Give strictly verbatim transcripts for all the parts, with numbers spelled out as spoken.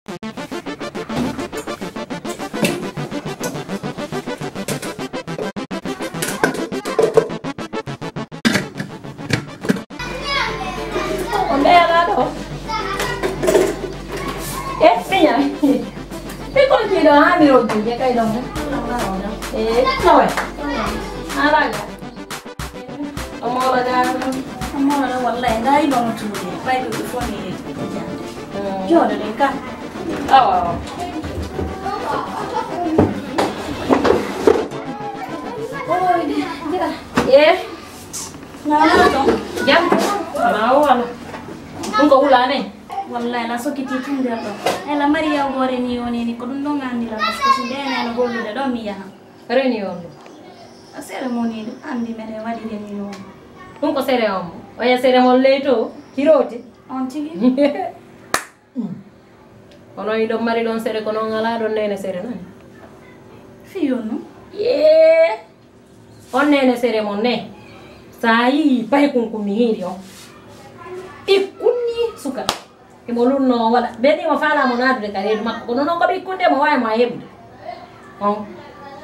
O mbeyalaa ɗo. E, miña. Ɓe konti ɗo haa mi rogguuje kay ɗon. E, nawe. Alaga. O mawla gaaro ɗon. O mawla ɗon, wallahi, ndaa yiɗo mo tuude. Ɓay ɗo ɗo fof ni jande. Jooɗo ɗen ka. Awa, awa. E. Nana ɗon. Jam. Wala o wala. Ɗum ko wulaane. Wallahi, na sokiti tun nder ɗo. Ela Mariya gore ni yoni ni ko ɗum ɗon anndi la parce que si ndene no gollude ɗon mi yaha. Réunion ɗum. A cérémonie ɗum anndi meɗen waɗi réunion. Ɗum ko sere on. Oya sere mon leyto, kirote. On tigi. Kono iɗon mari ɗon sere kono on alaa ɗon nene sere nani. Fiyo no. Yee. On nene sere mon ne. Sa yi pay kun kun mi hiri on. Ikkunni suka. Imo lunno on waɗa. Ɓe ni mo faala mo naadude ka reedu makko. Kono non ko ɓikkunde mo waawi mo a heɓude. On.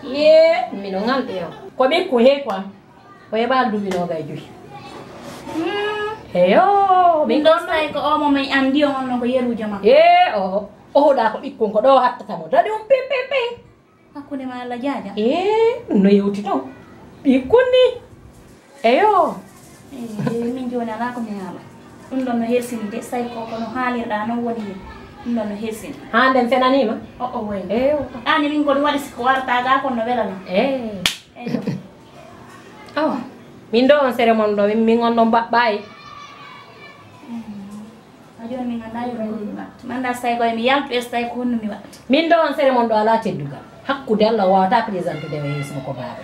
Yee, mino ngalɗi on. Ko ɓikku he quoi. O heɓaali duuɓi noogay joyi. Eyo. Min ɗon tawi ko omo min anndi on on no ko yeruujo makko. Ee, o o huɗa ko ɓikkun ko ɗo hattata mo. Daɗi on pim pim pim. Hakkunde ma Allah jaaja. Ee, ɗum no yewti toon. Ɓikkun ni. Eyo. Ee, min jooni alaa ko mi haala. Ɗum ɗon no helsini de, so tawi ko kono haalirɗaa noon woni ni. Ɗum ɗon no helsini. Haa nden fenaniima? O o woy. Eyo. Ɗaani min ko ɗum waɗi si ko warata gaa kon no welana. Ee. Eyo. Awa. Min ɗo on sere mon ɗo, min on ɗon mbaɓɓaayi. A jooni min anndaa yo min waɗtu. Min anndaa so tawi koye mi yaltu e so tawi ko honno mi waɗtu. Min ɗo on sere mon ɗo alaa teddugal. Hakkude Allah o waawata présentude o yeeso mo ko baaba.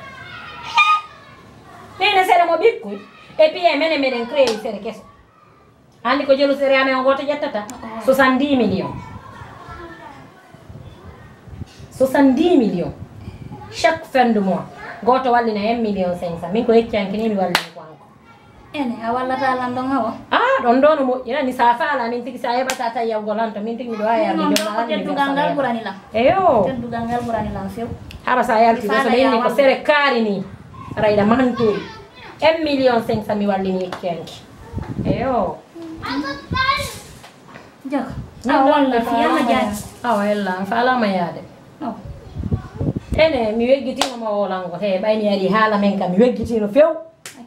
Nene sere mo ɓikkoy. E piye menen meɗen créé sere keso. Anndi ko jelu sere amen on gooto ƴettata? Soixante-dix millions. Soixante-dix millions. Chaque fin de mois. Gooto wallina un million cinq cent. Min ko yeccanki ni mi wallini ko an ko. Ene, a wallata lan ɗon hawa? Ah, ɗon ɗo no moƴƴi nani sa faala min tigi sa heɓata tawi yawgol an to min tigi miɗo wawi arde ɗo ko teddugal ngal ɓurani lan. Eyo. Teddugal ngal ɓurani lan few. Hara sa yalti ɗo so ɓe inni ko sere kaari ni. Hara iɗa mantori. Un million cinq cent mi wallini yeccanki. Eyo. Jaga. Awa walla fi yalla jaaki. Awa ella an faalama yaade. Ene mi weggitino ma wolango he ɓay mi ari haala men kam mi weggitino few.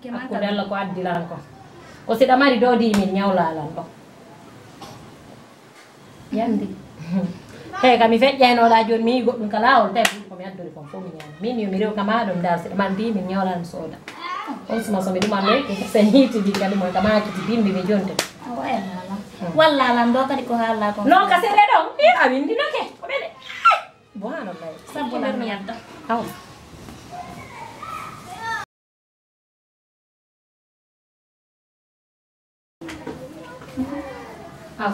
Hakkunde Allah ko addilan ko. Ko siɗa mari doodi min ñawlalan ɗo. Yandi. He kam mi feƴƴaynoɗa joni mi yi goɗɗum ka lawol tawi ko mi addori kon fof mi ñaami. Min yo mi rew kama ɗum dal siɗa mari di min ñawlan mi sooda. On suma so mi ɗuman noy ko sen hiiti di kadi mo kama kiti bimbi mi jonte. Awa e lala. Walla lan ɗo kadi ko haala kon. No ka sere ɗon. E a windinoke. Ko ɓe de. Subhanallah. Sabbu lan mi yadda. Aw. Aw.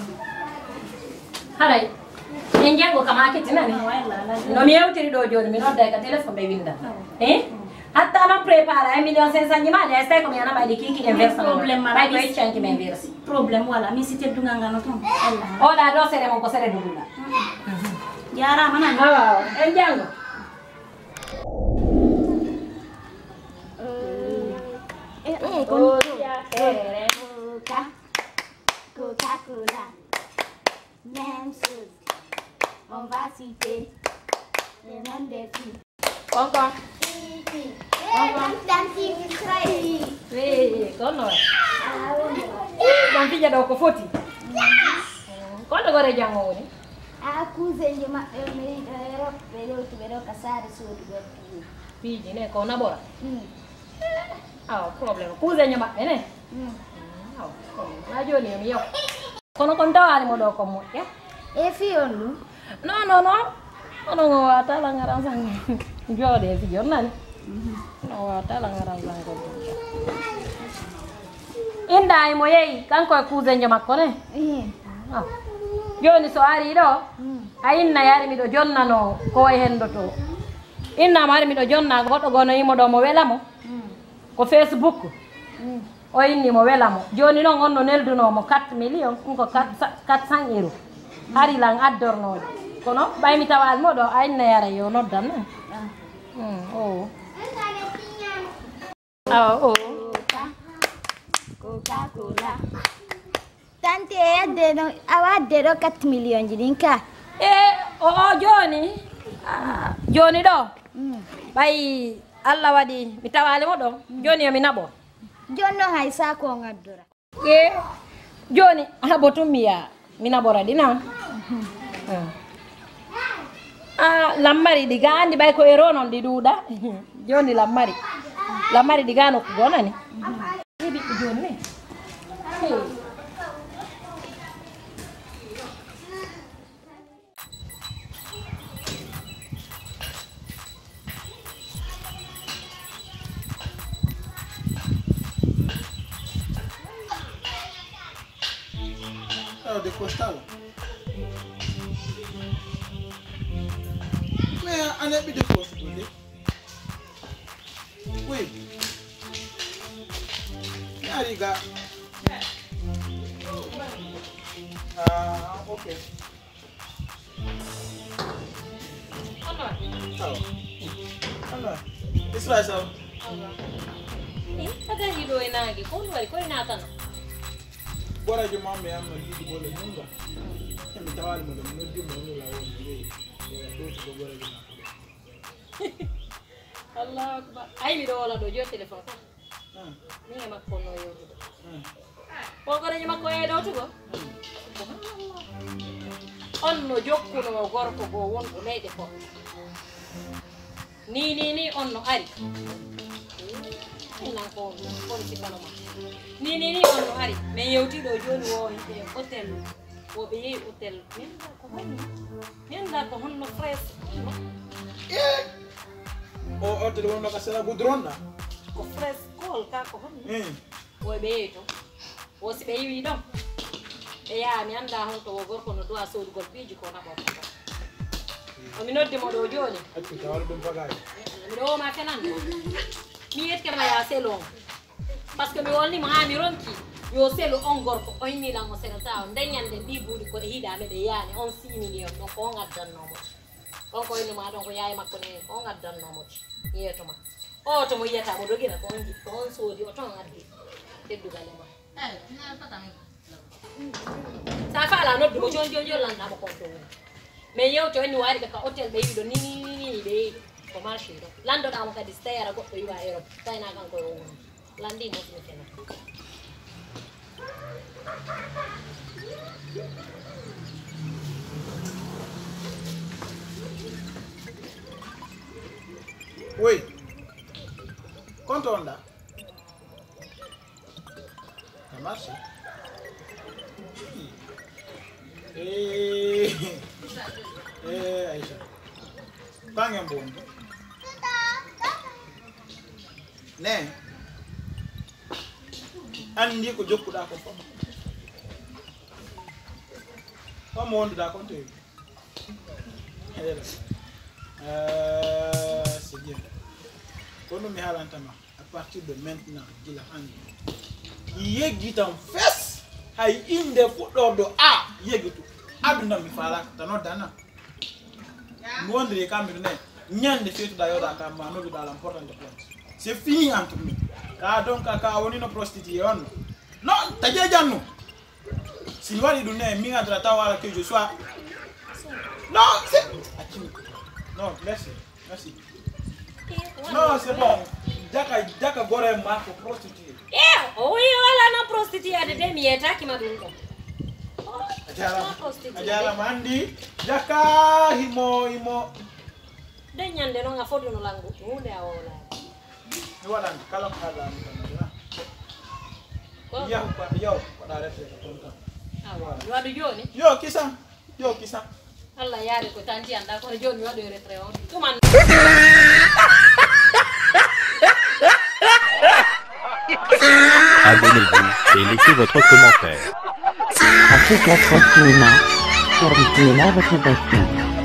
Haray. En jango kama kettinani. No mi yewtiri ɗo joni mi nodday ka téléphone ɓe winda. Eh? Hatta non prépare un million cinq cent ji ma de ay tawi ko mi ana ɓayde kiki en versana. Problème ma. Ɓayde ko yeccanki men versi. Problème wala mi si teddungal ngal no toon. Oɗa ɗo sere mon ko sere duguɗa. Jarama nan. Awa awa en jango. Eh, eh, kono Coca, Coca-Cola, même chose. On va citer les noms des filles. Konko. Konko. Wi, kono. Ɗon fija ɗo ko foti. Kono gore jango woni. A cousin ji maɓɓe on mi yiɗo Europe ɓe ɗowti ɓe ɗo ka saare soodugol piiji. Piiji ne ko naɓora. Mm. Awa problème cousin ji maɓɓe ne. Mm. Awa problème ha joni yo mi yaw. Kono kon tawani mo ɗo kon moƴƴa. E fi on ɗum. Non non non. Onon o wawata langaran sango. Jooɗe fi on nani. Onon o wawata langaran sango. Inda e mo yehi kanko e cousin jo makko ne. Joni so ari ɗo. A inna yari miɗo jonnano ko way hendoto. Inna mo ari miɗo jonna goɗɗo gono yimo ɗo mo wela mo. Ko Facebook. O inni mo wela mo. Joni non on no neldunoo mo quatre millions ɗum ko quatre cents euros. Ari lan addornooɗo. Kono ɓay mi tawaali mo ɗo, a inna yara yo noddan. Hmm, o. Awa, o. Coca-Cola. Tante, e adde ɗo, awa adde ɗo quatre million ji ɗin ka. E, o, o, jooni. Ah, jooni ɗo. Mm. Ɓay Allah waɗi, mi tawaali mo ɗo. Mm. Jooni yo mi naɓo. Jooni noon hay saako on addora. E, jooni, habo tun mi yaa, mi naɓora ɗi na. Mm. Ah, lammari ɗi ga anndi ɓay ko euro noon ɗi ɗuuɗa. Jooni lammari. Lammari ɗi ga nokku goo nani. Heɓi jooni ne. Hey. Awa de costal. Mais a neɓi de costal de. Oui. Mi ari ga. Ah, ok. Honno waɗi? Awa. Awa. Israel, ça va? Awa. Eh, a gari ɗo e naange, ko honno waɗi? Ko e naatano? Borajo mamma e amma yiɗi bolle nunga. E mi tawaali mo ɗo, mi noddi mo, o nula won, mi wi'i, eh, ɗo to borajo makko ɗo. Allahu Akbar. Ay, miɗo wola ɗo, jo téléphone. Ah. Min e makko no yewtude. Ah. Ko gorejo makko e ɗo tugo? Ah. Subhanallah. On no jokkuno gorko goo wonɗo leyɗe Porto. Ni, ni, ni, on no ari. Nan ko on, on sikano ma. Ni, ni, ni, on no ari. Men yewti ɗo jooni wo e hôtel. Wo ɓe yehi hôtel. Mi anndaa ko honno. Mi anndaa ko honno Fresh. Eh! O hôtel wonno ka sera goudron na? Ko Fresh Call ka ko honno? Eh. Wo ɓe yehi to. Wo si ɓe yiwi ɗon. Ɓe yaha, mi anndaa honto wo gorko no duwa soodugol piiji ko naɓo ko ɗon. O mi noddi mo ɗo jooni. Accu tawal ɗum bagaji. Miɗo woma fenan. Mi yetke ma ya selon. Parce que mi wolni mo haa mi ronki. Yo selu on gorko, o inni lan o selata o. Nden ñande mbi buuɗi ko e hiɗa meɗe yaani, on six million ɗon ko on addanno mo. On ko inni ma ɗon ko yaay makko ne, ko on addanno mo. Yeeto ma. O to mo yiyata mo dogina ko on ji-, ko on soodi o ton addi. Teddugale ma. Eh, mi nana tata mi. Sa faala noddu mo jon jon jon lan namo konto woni. Mais yewto en wari ka hotel ɓe yiɗo ni ni ni ni ɓe yiɗo. Ko marché ɗo. Landoɗa mo kadi si tawi ara goɗɗo yiwa Europe. Tawi na kanko yo woni. Landi mo mi fena. Oui. Konto on ɗa? Ça marche. Eh, eh, Aïcha. Pangen bon. Ne. Anndi ko jokkuɗa ko fof. Homo wonduɗa kon to yimɓe. Eh, c'est bien. Kono mi haalantama. À partir de maintenant, gila hannde, yeggitan fes, hay innde fuɗɗorɗo A, yeggitu. Aduna mi faalaaka, tan noddana. Mi wondiri e kamɓe ne, ñande feetuɗa yoɗa kam ma nodduɗa lan portante plainte. C'est fini entre nous. Ka donc ka woni no prostitué on. Non, taƴe jannu. Si mi waɗi ɗum ne, min adra taw ala que je sois. Non, c'est. Accu. Non, merci. Merci. Non, c'est bon. Jaka, jaka gore ma ko prostitué. Eh, o wi wala no prostitué ade de mi yetaki ma ɗum ɗo. A jarama. A jarama andi. Jaka himo, himo. De ñande noon a foduno langu, huunde a wowlaani. Mi waɗan kala ko haalɗa mi tan, mi waɗan. Ko? Yaw, ko, yaw, ko ɗa refde ko ɗum tan. Awa, mi waɗu jooni? Yo, kisan. Yo, kisan. Allah yaari ko tanti anda, kono jooni mi waɗu retrait on. Tuman. Abonnez-vous et laissez votre commentaire. Africa Trust Cinéma, service cinéma votre passion.